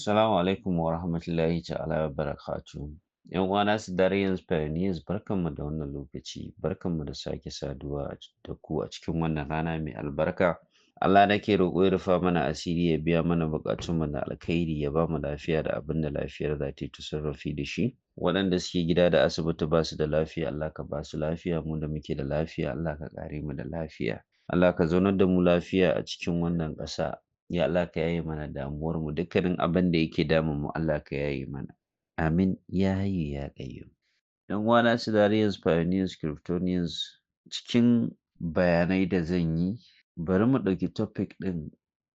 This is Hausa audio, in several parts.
Assalamu alaikum wa rahmatullahi ta'ala wa barakatuhu. ‘Yan uwana Sidarians Pioneers, barkanmu da wannan lokaci, barkanmu da sake saduwa da ku a cikin wannan rana mai albarka. Allah nake roƙo ya rufa mana asiri, ya biya mana buƙatunmu na alkhairi, ya ba mu lafiya da abin da lafiyar za ta yi tasarrufi da shi. Waɗanda suke gida da asibiti ba su da lafiya, Allah ka ba su lafiya, mu da muke da lafiya, Allah ka ƙare mu da lafiya. Allah ka zaunar da mu lafiya a cikin wannan ƙasa. Ya Allah, ka yaye mana damuwar mu, dukkanin abin da yake damun mu, Allah ka yaye mana. Amin ya hayyu ya qayyum. ‘Yan uwana Sidarians Pioneers Kryptonians, cikin bayanai da zan yi, bari mu ɗauki topic ɗin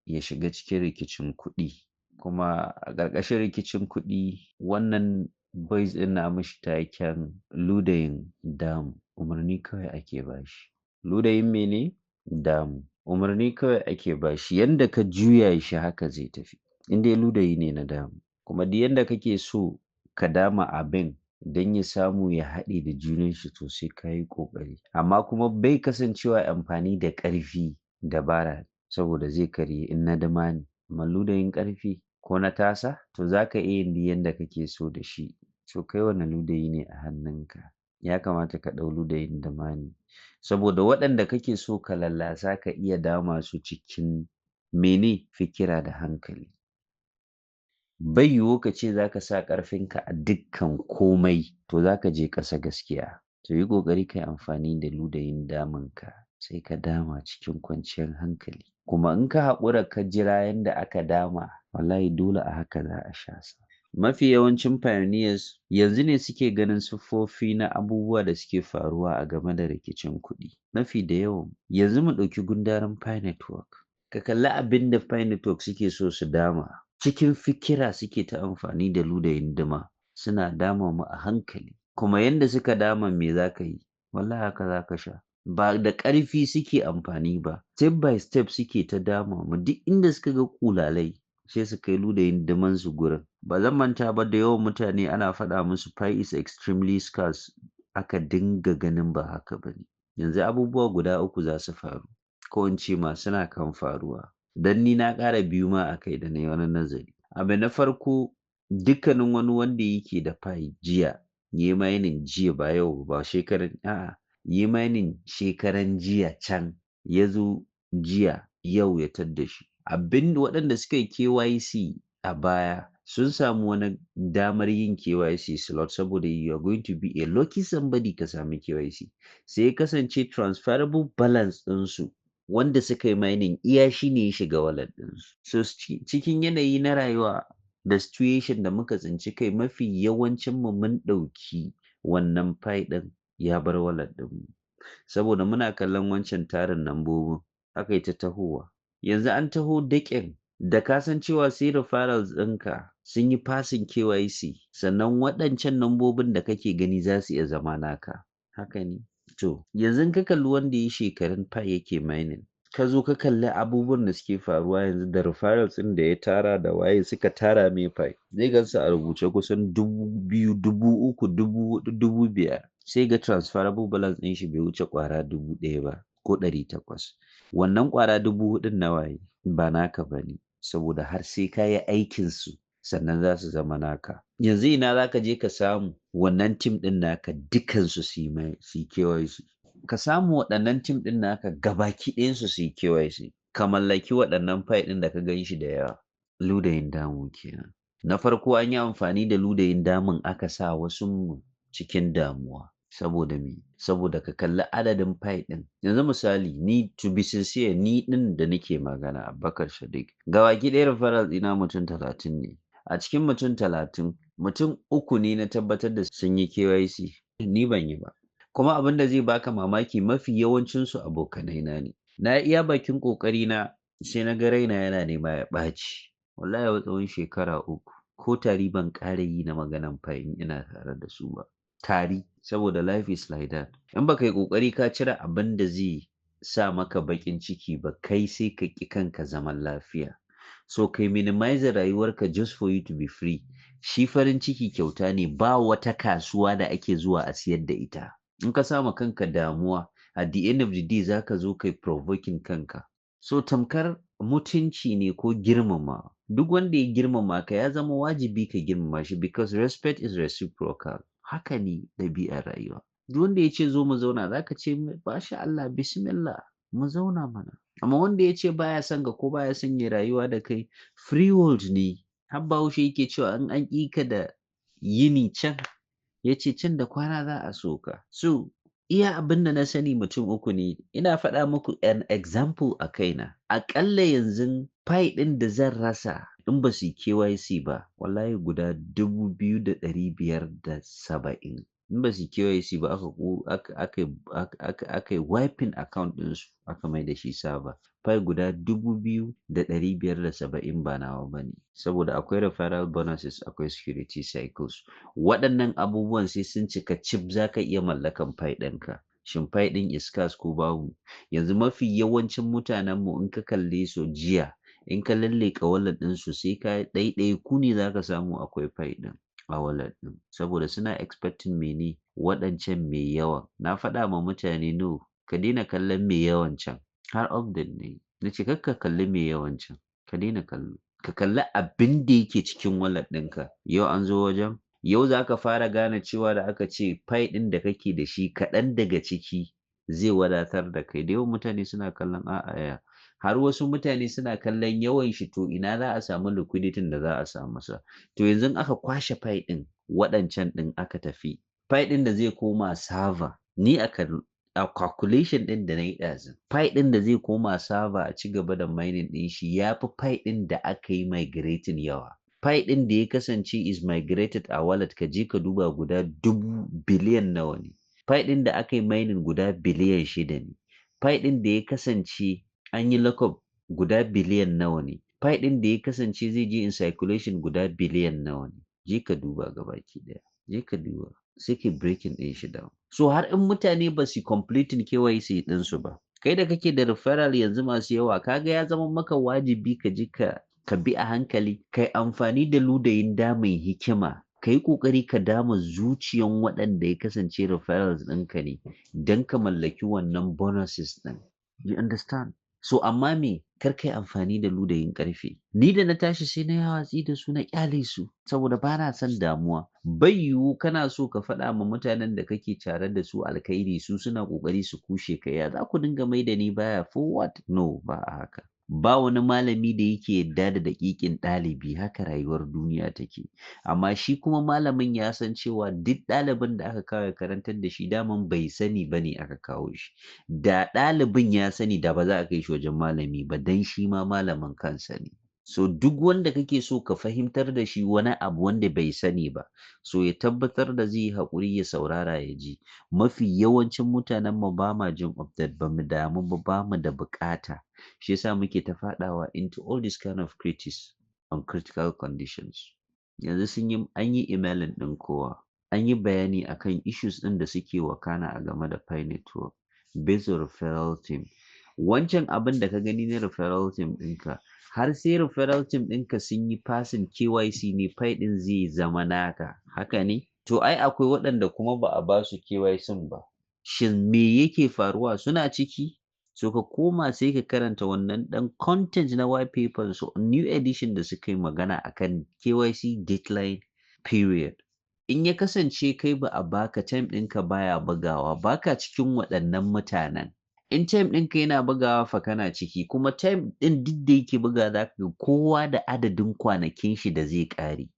ya shiga cikin rikicin kuɗi. Kuma a ƙarƙashin rikicin kuɗi, wannan voice ɗin na mishi taken ludayin damu, umarni kawai ake bashi. Ludayin mene? Damu. Umarni kawai ake bashi, yanda ka juya shi haka zai tafi. In dai ludayi ne na damu. Kuma duk yanda kake so ka dama abin don ya samu ya haɗe da junan shi, to sai ka yi ƙoƙari. Amma kuma bai kasancewa amfani da ƙarfi dabara, saboda zai karye in na dama ne. Amma ludayin ƙarfi ko na tasa, to za ka iya yin duk yanda kake so da shi. To kai, wane ludayi ne a hannunka? Ya kamata ka ɗau ludayin dama ne. Saboda waɗanda kake so ka lallasa, ka iya dama su cikin mene? Fikira da hankali. Bai yiwu ka ce za ka sa ƙarfinka a dukkan komai, to za ka je ƙasa gaskiya. To yi ƙoƙari ka yi amfani da ludayin damanka, sai ka dama cikin kwanciyar hankali. Kuma in ka haƙura ka jira yanda aka dama, wallahi dole a haka za a sha sa. Mafi yawancin pioneers yanzu ne suke ganin siffofi na abubuwa da suke faruwa a game da rikicin kuɗi. Mafi da yawan yanzu, mu ɗauki gundarin Pi Network. Ka kalli abin da Pi Network suke so su dama. Cikin fikira suke ta amfani da ludayin dama, suna dama mu a hankali. Kuma yanda suka dama, me za ka yi? Wallahi haka za ka sha. Ba da ƙarfi suke amfani ba, step by step suke ta dama mu. Duk inda suka ga ƙulalai, sai su kai ludayin daman su gurin. Ba zan manta ba, da yawan mutane ana faɗa musu Pi is extremely scarce, aka dinga ganin ba haka ba ne. Yanzu abubuwa guda uku za su faru, ko in ce ma suna kan faruwa. Don ni na ƙara biyu ma a kai da na yi wani nazari. Abu na farko, dukkanin wani wanda yake da Pi jiya, ya yi mining jiya, ba yau ba, shekaran, a'a, yi mining shekaran jiya can, ya zo jiya, yau ya tadda shi. Abin waɗanda suka yi KYC a baya sun samu wani damar yin KYC slot, saboda you are going to be a lucky somebody ka sami KYC. Sai ya kasance transferable balance ɗinsu wanda suka yi mining iya shi ne ya shiga wallet ɗinsu. So cikin yanayi na rayuwa da situation da muka tsinci kai, mafi yawancin mu mun ɗauki wannan Pi ɗin ya bar wallet ɗinmu. Saboda muna kallon wancan tarin lambobin, aka yi ta tahowa. Yanzu an taho daƙin da ka san cewa sai referrals ɗinka sun yi passing KYC, sannan waɗancan lambobin da kake gani za su iya zama naka. Haka ne? To, yanzu in ka kalli wanda ya yi shekarun Pi yake mining, ka zo ka kalli abubuwan da suke faruwa yanzu da referrals ɗin da ya tara da waye suka tara mai Pi, zai gansu a rubuce kusan 2,000, 3,000, 4,000, 5,000. Sai ga transferable balance ɗin shi bai wuce ƙwara 1,000 ba ko 800. Wannan ƙwara 4,000n na waye? Ba naka ba ne, saboda har sai ka yi aikinsu sannan za su zama naka. Yanzu ina za ka je ka samu wannan team ɗin naka dukansu su yi mai su yi KYC? Ka samu waɗannan team ɗin naka gabaki ɗayansu su yi KYC. Ka mallaki waɗannan Pi ɗin da ka gan shi da yawa. Ludayin damu kenan. Na farko, an yi amfani da ludayin damun aka sa wasunmu cikin damuwa. Saboda me? Saboda ka kalli adadin Pi ɗin. Yanzu misali, ni, to be sincere, ni ɗin da nake magana, Abubakar Sadiq, gabaki ɗaya referral ɗina mutum 30 ne. A cikin mutum 30, mutum uku ne na tabbatar da sun yi KYC. Ni ban yi ba. Kuma abin da zai baka mamaki, mafi yawancinsu abokanai na ne. Na iya bakin ƙoƙari na, sai na ga raina yana nema ya ɓaci. Wallahi yau tsawon shekara 3 ko tari ban ƙara yi na maganan Pi in ina tare da su ba. Tari, saboda life is like that. In baka yi ƙoƙari ka cire abin da zai sa maka baƙin ciki ba, kai sai ka ƙi kanka zaman lafiya. So kai minimize rayuwarka just for you to be free. Shi farin ciki kyauta ne, ba wata kasuwa da ake zuwa a siyar da ita. In ka sama kanka damuwa, at the end of the day za ka zo kai provoking kanka. So tamkar mutunci ne ko girmamawa. Duk wanda ya girmama ka, ya zama wajibi ka girmama shi, because respect is reciprocal. Haka ne ɗabi'ar rayuwa. Duk wanda ya ce zo mu zauna, za ka ce masha Allah, bismillah, mu zauna mana. Amma wanda ya ce baya son ka ko baya son ya rayuwa da kai, free world ne. Har Bahaushe yake cewa in an ƙi ka da yini can, ya ce can da kwana za a so ka. So iya abin da na sani, mutum uku ne. Ina faɗa muku an example a kaina. Aƙalla yanzu Pi ɗin da zan rasa in ba su yi KYC ba, wallahi guda 2,570. In ba su yi KYC ba, aka yi wiping account ɗinsu, aka mai da shi server. Pi guda 2,570 ba nawa ba ne. Saboda akwai referral bonuses, akwai security cycles. Waɗannan abubuwan sai sun cika cif za ka iya mallakan Pi ɗinka. Shin Pi ɗin is scarce ko babu? Yanzu mafi yawancin mutanenmu, in ka kalle su jiya, in ka lalleka wallet ɗinsu, sai ka ɗaiɗaiku ne za ka samu akwai Pi ɗin a wallet ɗin. Saboda suna expecting mene? Waɗancan mai yawan. Na faɗa ma mutane, no, ka daina kallon mai yawan can. Har update ne. Na ce kar ka kalli mai yawan can. Ka daina kallo. Ka kalli abin da yake cikin wallet ɗinka. Yau an zo wajen. Yau za ka fara gane cewa da aka ce Pi ɗin da kake da shi kaɗan daga ciki zai wadatar da kai. Da yawan mutane suna kallon a'a ya. Har wasu mutane suna kallon yawan shi, to ina za a samu liquidity da za a samu sa. To yanzu aka kwashe Pi ɗin waɗancan ɗin aka tafi. Pi ɗin da zai koma server, ni a calculation ɗin da na yi ɗazu, Pi ɗin da zai koma server a ci gaba da mining ɗin shi ya fi Pi ɗin da aka yi migrating yawa. Pi ɗin da ya kasance is migrated a wallet, ka je ka duba, guda 1,000,000,000 nawa ne. Pi ɗin da aka yi mining guda 6 biliyan ne. Pi ɗin da ya kasance an yi lockup guda biliyan nawa ne. Pi ɗin da ya kasance zai je in circulation guda biliyan nawa ne. Je ka duba gabaki ɗaya. Je ka duba. Sai kai breaking ɗin shi down. So har in mutane ba su completing KYC ɗinsu ba, kai da kake da referral yanzu masu yawa, kaga ya zama maka wajibi ka je ka bi a hankali, kai amfani da ludayin damun hikima, ka yi ƙoƙari ka dama zuciyan waɗanda ya kasance referrals ɗinka ne don ka mallaki wannan bonuses ɗin. You understand? So amma me, kar ka yi amfani da ludayin ƙarfe. Ni da na tashi sai na yi watsi da su, na ƙyale su, saboda ba na son damuwa. Bai yiwu kana so ka faɗa ma mutanen da kake tare da su alkhairi, su suna ƙoƙari su kushe ka. Ya za ku dinga mai da ni baya, for what? No, ba a haka. Ba wani malami da yake yadda da daƙiƙin ɗalibi, haka rayuwar duniya take. Amma shi kuma malamin ya san cewa duk ɗalibin da aka kawo ya karantar da shi, daman bai sani ba ne aka kawo shi. Da ɗalibin ya sani, da ba za a kai shi wajen malami ba, don shi ma malamin kansa ne. So duk wanda kake so ka fahimtar da shi wani abu wanda bai sani ba, so ya tabbatar da zai yi haƙuri ya saurara ya ji. Mafi yawancin mutanen mu ba ma jin update, ba mu damu ba, ba mu da buƙata. Shi yasa muke ta faɗawa into all these kind of critics on critical conditions. Yanzu sun yi an yi emailing ɗin kowa. An yi bayani akan issues ɗin da suke wakana a game da Pi Network based on referral team. Wancan abin da ka gani na referral team ɗinka, har sai referral team ɗinka sun yi passing KYC ne Pi ɗin zai zama naka. Haka ne? To ai akwai waɗanda kuma ba a ba su KYC ba. Shin me yake faruwa? Suna ciki? So ka koma sai ka karanta wannan ɗan content na white paper, so new edition da suka yi magana akan KYC deadline period. In ya kasance kai ba a baka, time ɗinka baya bugawa, baka cikin waɗannan mutanen. In time ɗinka yana bugawa fa, kana ciki. Kuma time ɗin duk da yake bugawa, za ka ga kowa da adadin kwanakin shi da zai ƙare.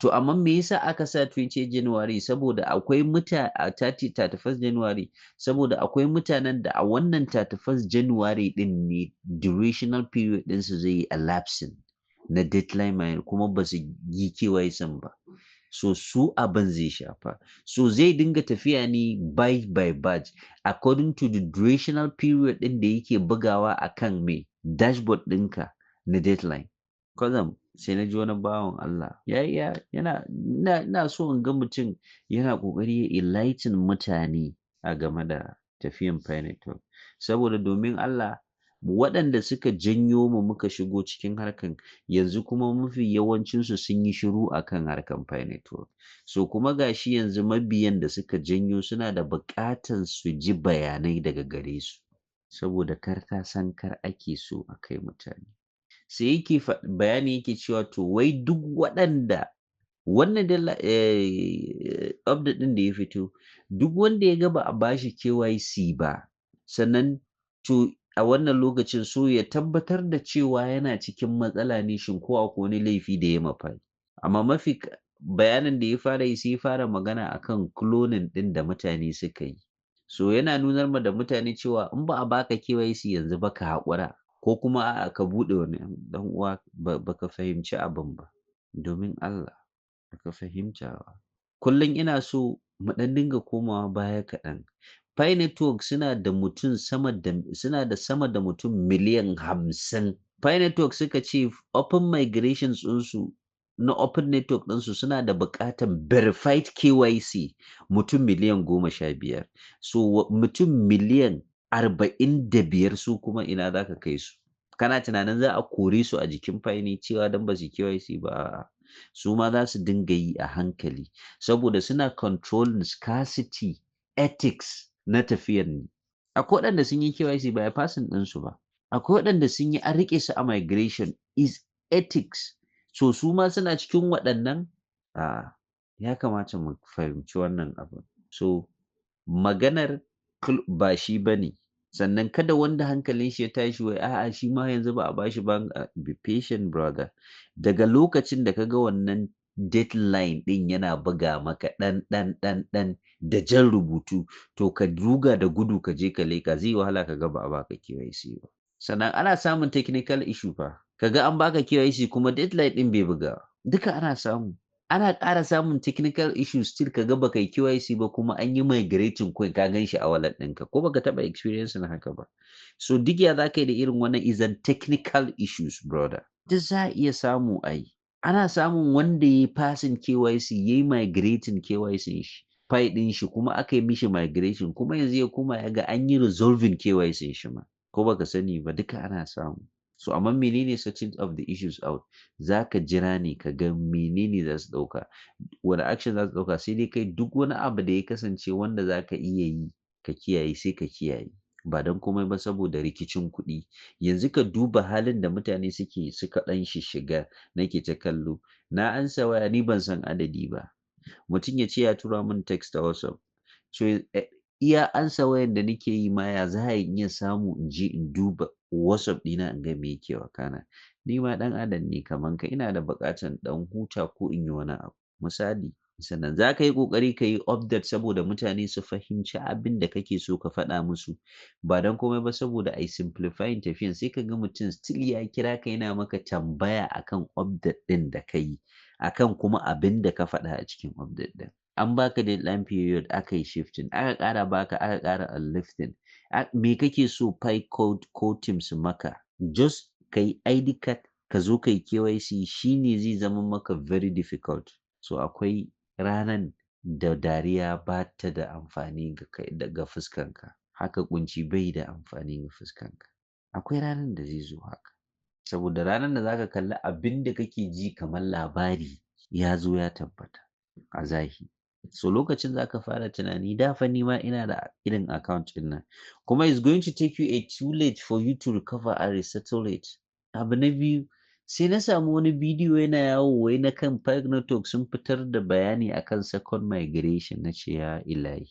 To amma me yasa aka sa 20 January? Saboda akwai a 30 31st January, saboda akwai mutanen da a wannan 31st January ɗin ne durational period ɗinsu zai yi elapsing na deadline mine, kuma ba su yi KYC ba. So su abin zai shafa. So zai dinga tafiya ne batch by batch according to the durational period ɗin da yake bugawa a kan me dashboard ɗinka na deadline. Kwatsam sai na ji wani bawan Allah ya ya yana ina so in ga mutum yana ƙoƙari ya enlighten mutane a game da tafiyan Pi Network. Saboda domin Allah, waɗanda suka janyo mu muka shigo cikin harkan, yanzu kuma mafi yawancinsu sun yi shiru akan harkan Pi Network. So kuma ga shi yanzu mabiyan da suka janyo suna da buƙatan su ji bayanai daga gare su. Saboda kar ta san kar ake so a kai mutane. Sai yake bayani yake cewa to wai duk waɗanda wannan update ɗin da ya fito, duk wanda ya ga ba a bashi KYC ba, sannan to a wannan lokacin so ya tabbatar da cewa yana cikin matsala ne, shin ko akwai wani laifi da ya ma Pi. Amma mafi bayanin da ya fara yi, sai ya fara magana akan cloning ɗin da mutane suka yi. So yana nunar ma da mutane cewa in ba a baka KYC yanzu ba, ka haƙura, ko kuma a'a, ka buɗe wani. Ɗan uwa, baka fahimci abin ba. Domin Allah, baka fahimta ba. Kullum ina so mu ɗan dinga komawa baya kaɗan. Pi Network suna da sama da mutum miliyan 50. Pi Network suka ce open migrations ɗinsu na open network ɗinsu suna da buƙatar verified KYC mutum miliyan 15. So mutum miliyan 45 su kuma ina za ka kai su? Kana tunanin za a kore su a jikin Pi ne cewa don ba su KYC ba? A'a. Su ma za su dinga yi a hankali saboda suna controlling scarcity ethics na tafiyar ne. Akwai waɗanda sun yi KYC ba a passing ɗinsu ba. Akwai waɗanda sun yi, an riƙe su a migration is ethics. So su ma suna cikin waɗannan? A'a. Ya kamata mu fahimci wannan abun. So maganar ba shi ba ne. Sannan kada wanda hankalin shi ya tashi wai a'a, shi ma yanzu ba a bashi ba. Be patient, brother. Daga lokacin da ka ga wannan deadline ɗin yana buga maka ɗan ɗan ɗan ɗan da jan rubutu, to ka ruga da gudu ka je ka leƙa, zai yi wahala ka ga ba a baka KYC ba. Sannan ana samun technical issue fa. Ka ga an baka KYC kuma deadline ɗin bai buga. Duka ana samu. Ana ƙara samun technical issue still, ka ga baka yi KYC ba kuma an yi migrating coin, ka gan shi a wallet ɗinka, ko baka taɓa experiencing haka ba? So duk ya za ka yi da irin wannan is an technical issues, brother. Duk za a iya samu ai. Ana samun wanda ya yi passing KYC, ya yi migrating KYC shi, Pi ɗin shi, kuma aka yi mishi migration, kuma yanzu ya koma ya ga an yi resolving KYC shi ma. Ko baka sani ba, duka ana samu. So amma menene sorting of the issues out? Za ka jira ne ka ga menene za su ɗauka, wane action za su ɗauka. Sai dai kai duk wani abu da ya kasance wanda za ka iya yi ka kiyaye, sai ka kiyaye. Ba don komai ba saboda rikicin kuɗi. Yanzu ka duba halin da mutane suke suka ɗan shishiga, nake ta kallo. Na ansa waya, ni ban san adadi ba. Mutum ya ce ya tura min text a WhatsApp. So iya ansa wayan da nake yi ma, ya za a in iya samu in je in duba WhatsApp ɗina in ga me yake wakana? Ni ma ɗan adam ne kaman ka, ina da buƙatar ɗan huta ko in yi wani abu. Misali, sannan za ka yi ƙoƙari ka yi update saboda mutane su fahimci abin da kake so ka faɗa musu. Ba don komai ba saboda a yi simplifying tafiyan. Sai ka ga mutum still ya kira ka yana maka tambaya akan update ɗin da ka yi, akan kuma abin da ka faɗa a cikin update ɗin. An baka deadline period, aka yi shifting, aka ƙara baka, aka ƙara lifting. Me kake so Pi code ko team su maka? Just ka yi ID card, ka zo ka yi KYC, shine zai zama maka very difficult. So akwai ranan da dariya ba ta da amfani ga kai ga fuskanka. Haka ƙunci bai da amfani ga fuskanka. Akwai ranan da zai zo haka. Saboda ranan da za ka kalli abin da kake ji kamar labari ya zo ya tabbata a zahiri. So lokacin za ka fara tunani, da fa ni ma ina da irin account ɗin nan. Kuma it's going to take you a too late for you to recover and resettle it. Abu na biyu, sai na samu wani bidiyo yana yawo wai na kan Pi Network sun fitar da bayani akan second migration. Na ce ya ilahi.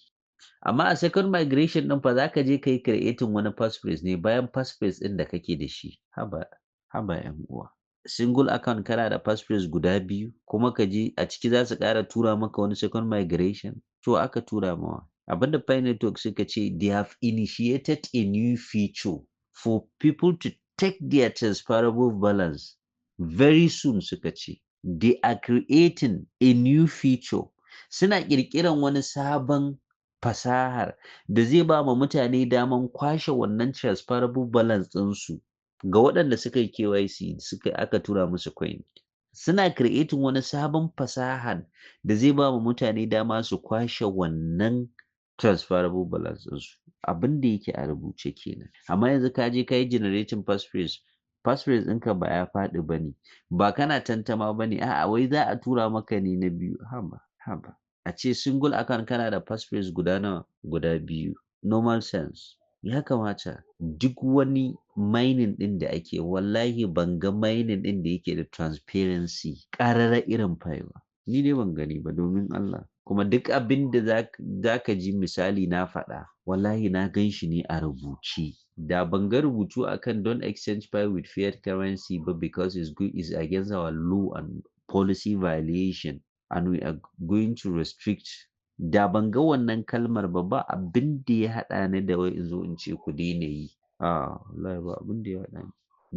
Amma a second migration ɗin fa, za ka je ka yi creating wani passphrase ne bayan passphrase ɗin da kake da shi. Haba, haba 'yan uwa. Single account kana da passphrase guda biyu, kuma ka je a ciki za su ƙara tura maka wani second migration. To aka tura mawa. Abin da Pi Network suka ce, they have initiated a new feature for people to take their transferable balance very soon. Suka ce they are creating a new feature, suna ƙirƙiran wani sabon fasahar da zai ba ma mutane daman kwashe wannan transferable balance ɗinsu ga waɗanda suka yi KYC, suka aka tura musu coin. Suna creating wani sabon fasahar da zai ba ma mutane dama su kwashe wannan transferable balance ɗinsu. Abin da yake a rubuce kenan. Amma yanzu ka je ka yi generating passphrase, passphrase ɗinka ba ya faɗi ba ne, ba kana tantama ba ne, a'a, wai za a tura maka ne na biyu. Haba, haba. A ce single account kana da passphrase guda nawa? Guda biyu. Normal sense. Ya kamata duk wani mining ɗin da ake, wallahi ban ga mining ɗin da yake da transparency ƙarara irin Pi ba. Ni dai ban gani ba, domin Allah. Kuma duk abin da za ka ji misali na faɗa, wallahi na gan shi ne a rubuce. Da ban ga rubutu akan "Don't exchange Pi with fiat currency" ba because it's good, is against our law and policy violation and we are going to restrict. Da ban ga wannan kalmar ba, ba abin da ya haɗa ni da wai in zo in ce ku daina yi. A wallahi ba abin da ya haɗa ni.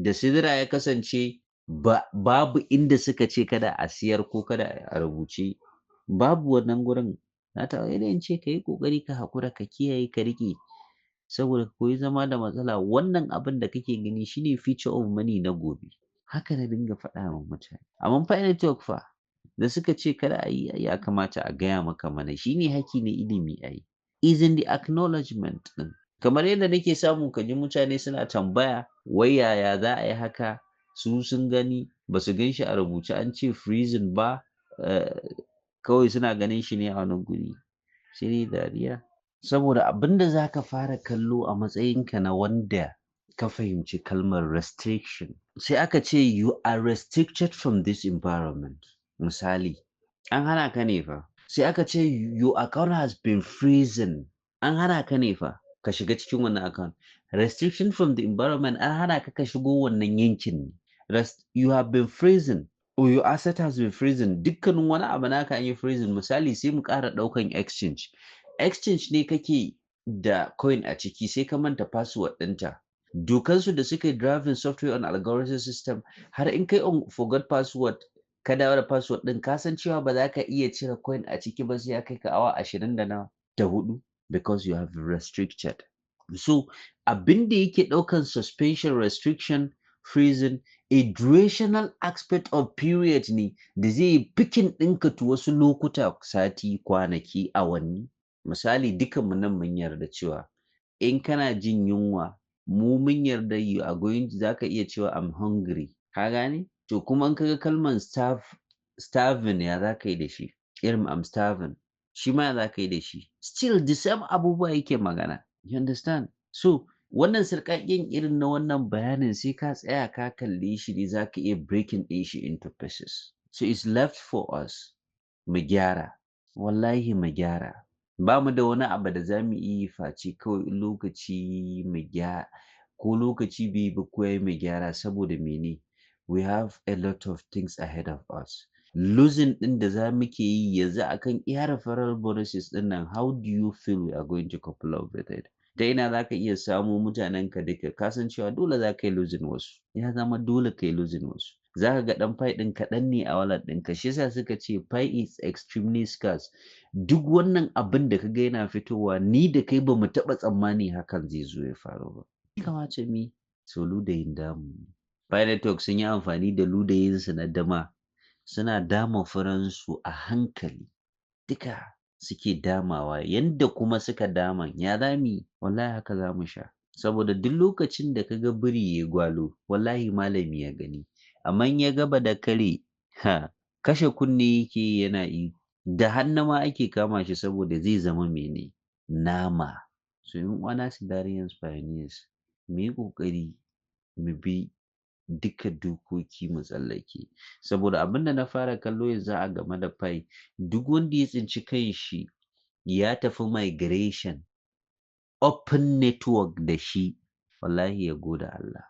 Da Sidra ya kasance ba, babu inda suka ce kada a siyar ko kada a rubuce, babu wannan gurin. Na taɓa in ce ka yi ƙoƙari ka haƙura, ka kiyaye, ka riƙe saboda ka koyi zama da matsala. Wannan abin da kake gani shine future of money na gobe. Haka na dinga faɗa wa mutane. Amma Pi Network fa da suka ce kada a yi, ya kamata a gaya maka mana, shine haƙƙi na ilimi ai. Is in the acknowledgement ɗin. Kamar yadda nake samu ka ji mutane suna tambaya wai yaya za a yi haka, su sun gani ba su gan shi a rubuce an ce freezing ba, kawai suna ganin shi ne a wani guri. Sai dai dariya. Saboda abin da za ka fara kallo a matsayinka na wanda ka fahimci kalmar restriction, sai aka ce you are restricted from this environment. Misali, an hana ka ne fa. Sai aka ce your account has been freezing. An hana ka ne fa ka shiga cikin wannan account. Restriction from the environment, an hana ka ka shigo wannan yankin ne. You have been freezing or your asset has been freezing. Dukkanin wani abu naka an yi freezing. Misali, sai mu ƙara ɗaukan exchange. Exchange ne kake da coin a ciki, sai ka manta password ɗinta. Dokansu da suka yi driving software on algorithm system, har in kai on forgot password ka dawo da password ɗin, ka san cewa ba za ka iya cire coin a ciki ba sai ya kai ka awa ashirin da nawa da huɗu, because you have restricted. So abin da yake ɗaukan suspension, restriction, freezing, a durational aspect of period ne da zai yi picking ɗinka to wasu lokuta, sati, kwanaki, awanni. Misali, dukanmu nan mun yarda cewa in kana jin yunwa, mu mun yarda you are going, za ka iya cewa "I'm hungry." Ka gane? To kuma in ka ga kalman starving, ya za ka yi da shi? Irin "I'm starving." Shi ma ya za ka yi da shi? Still the same abubuwa yake magana. You understand? So wannan sarƙaƙiyan irin na wannan bayanin, sai ka tsaya ka kalle shi ne za ka iya breaking ɗin shi into pieces. So it's left for us mu gyara. Wallahi mu gyara. Ba mu da wani abu da za mu iya yi face kawai in lokaci mu gyara, ko lokaci bai yi ba ko yayi, mu gyara. Saboda mene? We have a lot of things ahead of us. Losing ɗin da za muke yi yanzu akan iya referral bonuses ɗin nan, how do you feel we are going to couple up with it? Ta ina za ka iya samo mutanenka duka? Ka san cewa dole za ka yi losing wasu. Ya zama dole ka yi losing wasu. Za ka ga ɗan Pi ɗin kaɗan ne a wallet ɗinka. Shi yasa suka ce Pi is extremely scarce. Duk wannan abin da ka ga yana fitowa, ni da kai ba mu taɓa tsammani hakan zai zo ya faru ba. Ya kamata mu yi. So ludayin damu. Pi Network sun yi amfani da ludayinsu na dama. Suna dama furansu a hankali. Duka suke damawa, yanda kuma suka dama, ya za mu yi? Wallahi haka za mu sha. Saboda duk lokacin da ka ga biri ya gwalo, wallahi malami ya gani. Amma in ya ga badakare, ha, kashe kunne yake yi yana ihu. Da hannu ma ake kama shi saboda zai zama mene? Nama. So ƴan uwana Sidarians Pioneers, mu yi ƙoƙari mu bi duka dokoki mu tsallake. Saboda abin da na fara kallo yanzu a game da Pi, duk wanda ya tsinci kanshi ya tafi migration open network da shi, wallahi ya gode Allah.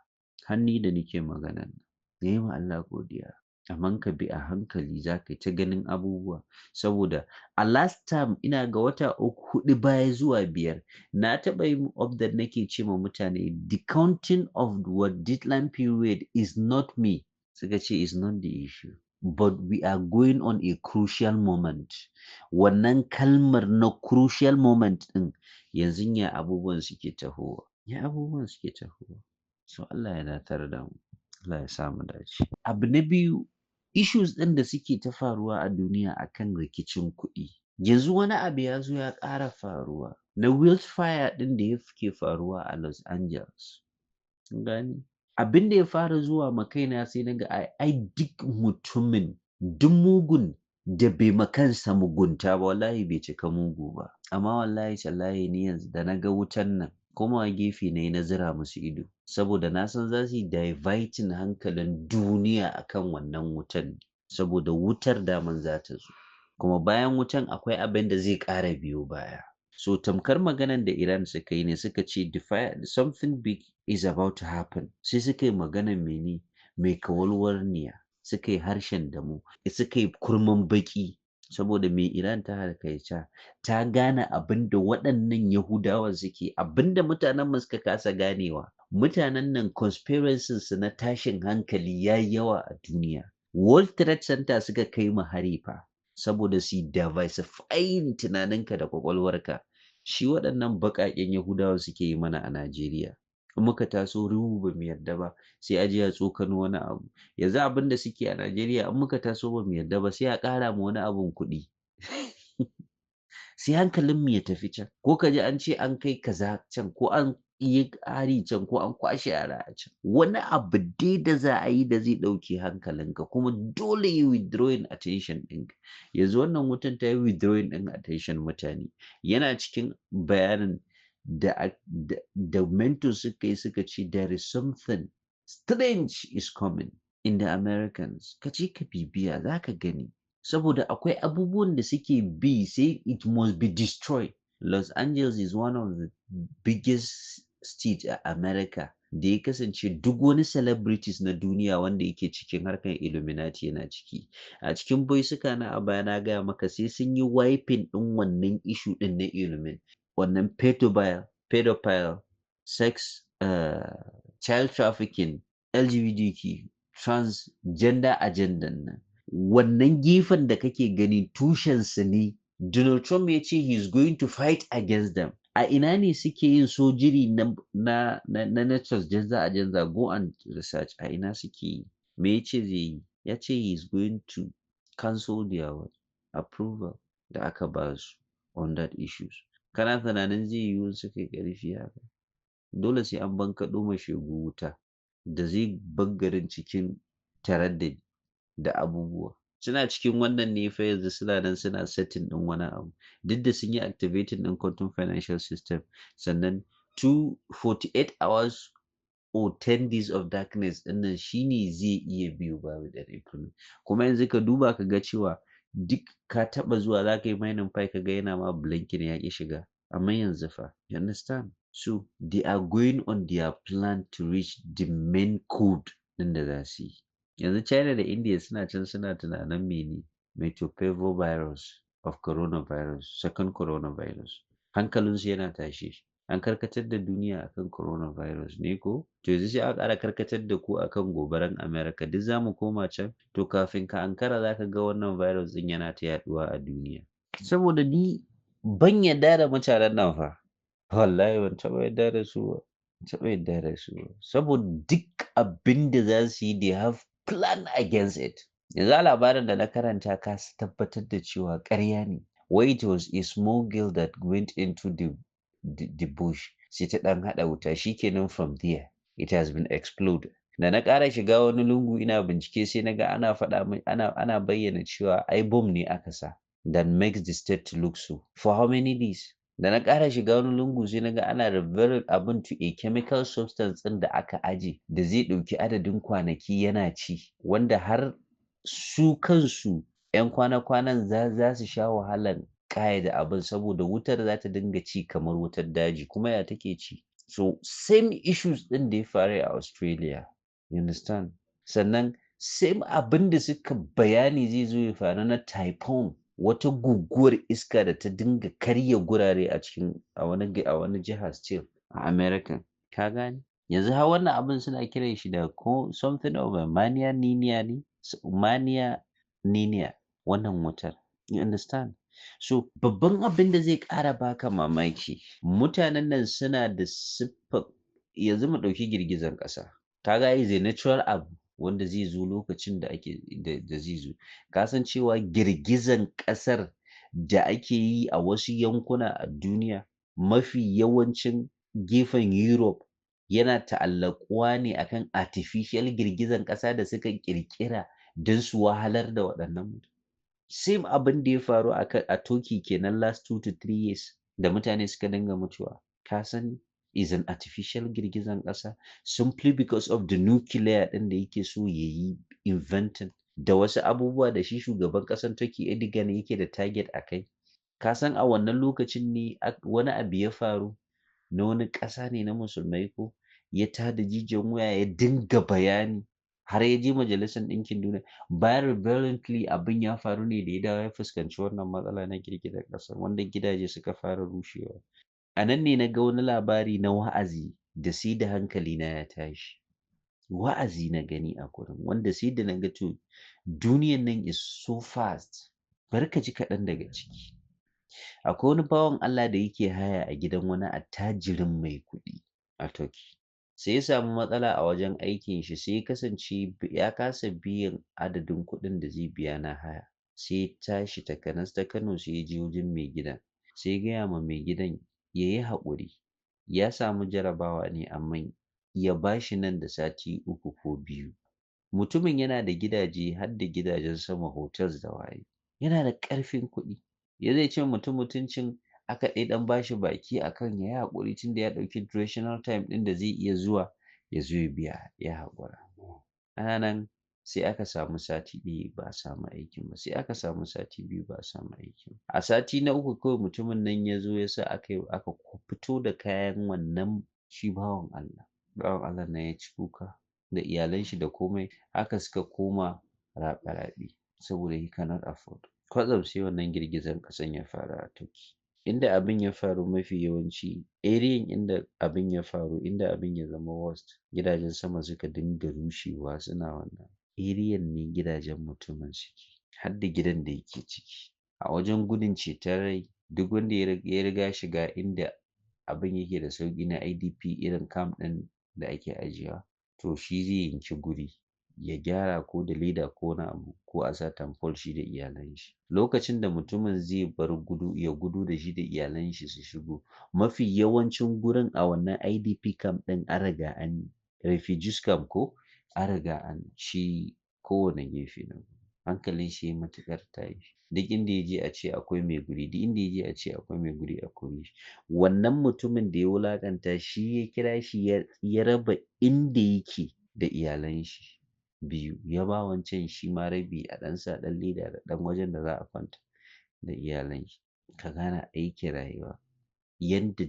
Har ni da nake maganan nan, na yi ma Allah godiya. Amma ka bi a hankali, za ka yi ta ganin abubuwa. Saboda a last time, ina ga wata uku, huɗu baya zuwa biyar, na taɓa yin update nake ce ma mutane the counting of what deadline period is not me. Suka ce is not the issue. But we are going on a crucial moment. Wannan kalmar na crucial moment ɗin, yanzu ya abubuwan suke tahowa. Ya abubuwan suke tahowa. So Allah ya datar da mu. Allah ya sa mu dace. Abu na biyu, issues ɗin da suke ta faruwa a duniya akan rikicin kuɗi. Yanzu wani abu ya zo ya ƙara faruwa na wildfire ɗin da yake faruwa a Los Angeles. Kun gane? Abin da ya fara zuwa ma kaina, sai na ga ai duk mutumin, duk mugun da bai ma kansa mugunta ba, wallahi bai cika mugu ba. Amma wallahi tallahi ni yanzu da na ga wutan nan, Komawa gefe na yi na zira musu ido, saboda na san za su yi diverting hankalin duniya akan wannan wutan, saboda wutar daman za ta zo. Kuma bayan wutan akwai abin da zai ƙara biyo baya. So tamkar maganan da Iran suka yi ne, suka ce the fire, something big is about to happen. Sai suka yi maganan mene? Mai kawalwarniya, suka yi harshen damo, suka yi kurman baƙi. Saboda me? Iran ta harkaica, ta gane abin da waɗannan Yahudawan suke, abin da mutanen mu suka kasa ganewa. Mutanen nan, conspiracies su na tashin hankali ya yi yawa a duniya. World Trade Center suka kai ma hari fa, saboda su diversifying tunaninka da kwakwalwarka. Shi waɗannan baƙaƙen Yahudawan suke yi mana a Najeriya. In muka taso ruhu ba mu yarda ba, sai a je a tsokano wani abu. Yanzu abin da suke a Najeriya, in muka taso ba mu yarda ba, sai a ƙara ma wani abun kuɗi. Sai hankalinmu ya tafi can. Ko ka ji an ce an kai kaza can, ko an yi hari can, ko an kwashe yara a can. Wani abu dai da za a yi da zai ɗauke hankalinka, kuma dole yi withdrawing attention ɗinka. Yanzu wannan wutan ta yi withdrawing ɗin attention mutane. Yana cikin bayanin da mentors suka yi, suka ce there is something strange is coming in the Americans. Ka je ka bibiya, za ka gani. Saboda akwai abubuwan da suke bi, sai it must be destroyed. Los Angeles is one of the biggest state a America da ya kasance duk wani celebrities na duniya wanda yake cikin harkar Illuminati yana ciki. A cikin voice na a baya na gaya maka, sai sun yi wiping ɗin wannan issue ɗin na Illumin. Wannan pedophile, sex, child trafficking, LGBTQ, transgender agenda nan. Wannan gefen da kake gani, tushensu ne. Donald Trump ya ce he is going to fight against them. A ina ne suke yin surgery na transgender agenda? Go and research a ina suke yi. Me ya ce zai yi? Ya ce he is going to cancel their approval da aka ba su on that issues. Kana tunanin zai yiwu suka yi ƙarfi haka? Dole sai an bankaɗo ma shegu wuta da zai bar garin cikin taraddadi da abubuwa. Suna cikin wannan ne fa yanzu, suna nan suna setting ɗin wani abu. Duk da sun yi activating ɗin quantum financial system, sannan 248 hours or 10 days of darkness ɗin nan shine zai iya biyo babu da implement. Kuma yanzu ka duba ka ga cewa duk ka taɓa zuwa za ka yi mining Pi, ka ga yana ma blinking ya ƙi shiga. Amma yanzu fa, you understand? So they are going on their plan to reach the main code ɗin da za su yi. Yanzu China da India suna can suna tunanin mene? Virus of coronavirus, second coronavirus. Hankalinsu yana tashi. An karkatar da duniya akan coronavirus ne ko? To yanzu sai aka ƙara karkatar da ku akan gobaran America. Duk za mu koma can? To kafin ka ankara, za ka ga wannan virus ɗin yana ta yaɗuwa a duniya. Saboda ni ban yarda da mutanen nan fa. Wallahi ban taɓa yarda da su ba. Ban taɓa yarda da su ba. Saboda duk abin da za su yi, they have plan against it. Yanzu a labarin da na karanta, ka tabbatar da cewa ƙarya ne. Wai it was a small girl that went into the bush, sai ta ɗan haɗa wuta, shikenan, from there it has been exploded. Da na ƙara shiga wani lungu ina bincike, sai na ga ana faɗa min, ana bayyana cewa ai bomb ne aka sa that makes the state to look so. For how many days? Da na ƙara shiga wani lungu, sai na ga ana referring abin to a chemical substance ɗin da aka aje da zai ɗauki adadin kwanaki yana ci, wanda har su kansu 'yan kwana-kwanan za su sha wahalan ƙayyade abin, saboda wutar za ta dinga ci kamar wutar daji. Kuma ya take ci? So same issues ɗin da ya faru a Australia, you understand? Sannan same abin da suka bayani zai zo ya faru na typhoon, wata guguwar iska da ta dinga karya gurare a cikin a wani jiha still a America. Ka gane? Yanzu har wannan abin suna kiran shi da ko something of a mania ninia ne, mania ninia, wannan wutar. You understand? So babban abin da zai ƙara baka mamaki, mutanen nan suna da siffar, yanzu mu ɗauki girgizan ƙasa. Ka ga is a natural abu wanda zai zo lokacin da ake da zai zo. Ka san cewa girgizan ƙasar da ake yi a wasu yankuna a duniya, mafi yawancin gefen Europe, yana ta'allaƙuwa ne akan artificial girgizan ƙasa da suka ƙirƙira don su wahalar da waɗannan mutane. Same abin da ya faru a Turkey kenan last 2 to 3 years da mutane suka dinga mutuwa. Ka sani? Is an artificial girgizan ƙasa simply because of the nuclear ɗin da yake so ya yi inventing da wasu abubuwa da shi shugaban ƙasar Turkey Erdogan yake da target a kai. Ka san a wannan lokacin ne wani abu ya faru na wani ƙasa ne na musulmai ko ya tada jijiyan wuya, ya dinga bayani har ya je Majalisar Ɗinkin Duniya. Bayan apparently abin ya faru ne da ya dawo ya fuskanci wannan matsala na girgizar ƙasa wanda gidaje suka fara rushewa. A nan ne na ga wani labari na wa'azi da sai da hankalina ya tashi. Wa'azi na gani a gurin wanda sai da na ga to duniyan nan is so fast. Bari ka ji kaɗan daga ciki. Akwai wani bawan Allah da yake haya a gidan wani attajirin mai kuɗi a Turkey. Sai ya samu matsala a wajen aikin shi, sai ya kasance ya kasa biyan adadin kuɗin da zai biya na haya. Sai ya tashi takanas ta Kano, sai ya je wajen mai gidan. Sai ya gaya ma mai gidan ya yi haƙuri, ya samu jarabawa ne, amma ya ba shi nan da sati 3 ko 2. Mutumin yana da gidaje har da gidajen sama, hotels da waye. Yana da ƙarfin kuɗi. Ya zai ce mutum mutuncin aka ɗai ɗan bashi baki akan ya yi haƙuri tunda ya ɗauki durational time ɗin da zai iya zuwa ya zo ya biya, ya haƙura. Ana nan sai aka samu sati 1 ba a samu aikin ba, sai aka samu sati 2 ba a samu aikin ba. A sati na uku kawai mutumin nan ya zo ya sa aka yi aka fito da kayan wannan shi bawan Allah. Bawan Allah nan ya ci kuka da iyalan shi da komai, haka suka koma raɓe-raɓe saboda he cannot afford. Kwatsam sai wannan girgizan ƙasan ya faru a Turkey. Inda abin ya faru, mafi yawanci area inda abin ya faru, inda abin ya zama worst, gidajen sama suka dinga rushewa suna wannan. Area ne gidajen mutumin suke, har da gidan da yake ciki. A wajen gudun ceton rai, duk wanda ya riga shiga inda abin yake da sauƙi na IDP, irin camp ɗin da ake ajiyewa, to shi zai yanki guri ya gyara ko da leda ko wani abu ko a sa tamfol, shi da iyalan shi. Lokacin da mutumin zai bar gudu ya gudu da shi da iyalan shi su shigo, mafi yawancin gurin a wannan IDP camp ɗin an riga an refugees camp ko an riga an ci kowane gefe na hankalin shi ya matuƙar tashi. Duk inda ya je a ce akwai mai guri, duk inda ya je a ce akwai mai guri, a kore shi. Wannan mutumin da ya wulaƙanta shi ya kira shi ya raba inda yake da iyalan shi biyu, ya ba wancan shi ma rabi, a ɗan sa ɗan leda da ɗan wajen da za a kwanta da iyalan shi. Ka gane aikin rayuwa yanda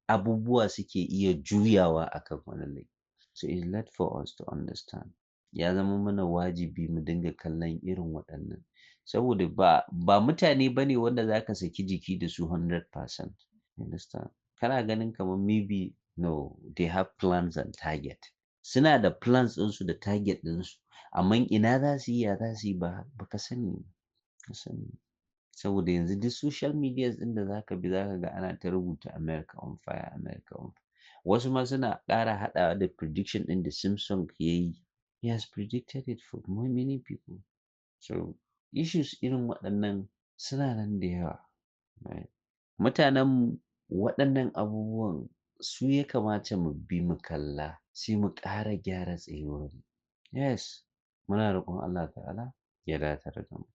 abubuwa suke iya juyawa akan wani lai. So it's left for us to understand. Ya zama mana wajibi mu dinga kallon irin waɗannan saboda ba mutane bane wanda zaka saki jiki da su 100%. You understand? Kana ganin kamar maybe no, they have plans and target. Suna da plans ɗinsu da target ɗinsu, amma ina za su yi, ya za su yi, ba ka sani ba, ka sani. Saboda yanzu duk social medias ɗin da zaka bi, zaka ga ana ta rubuta "America on fire, America on fire". Wasu ma suna ƙara haɗawa da prediction ɗin da Simpson ya yi. He has predicted it for many people. So issues irin waɗannan suna nan da yawa. Right? Mutanen waɗannan abubuwan su ya kamata mu bi mu kalla, sai mu ƙara gyara tsayuwar mu. Yes, muna roƙon Allah Ta'ala ya datar da mu.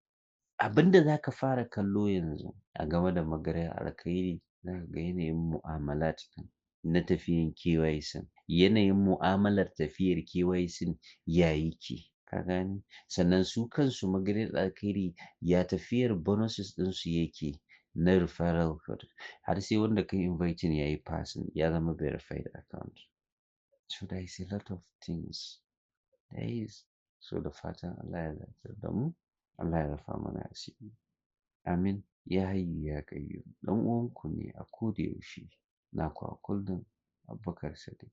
Abin da za ka fara kallo yanzu a game da Magarya Alkhairi, za ka ga yanayin mu'amalat ɗin na tafiyan KYC, yanayin mu'amalar tafiyar KYC ya yake, ka gane? Sannan su kansu Magaryar Alkhairi, ya tafiyar bonuses ɗinsu yake na referral code, har sai wanda ka yi inviting ya yi passing, ya zama verified account. So there is a lot of things. There is. So da fatan Allah ya datar da mu, Allah ya rufa mana asiri. Amin. Ya Hayyu ya Qayyum. Ɗan uwanku ne a koda yaushe, naku a kullum, Abubakar Sadiq.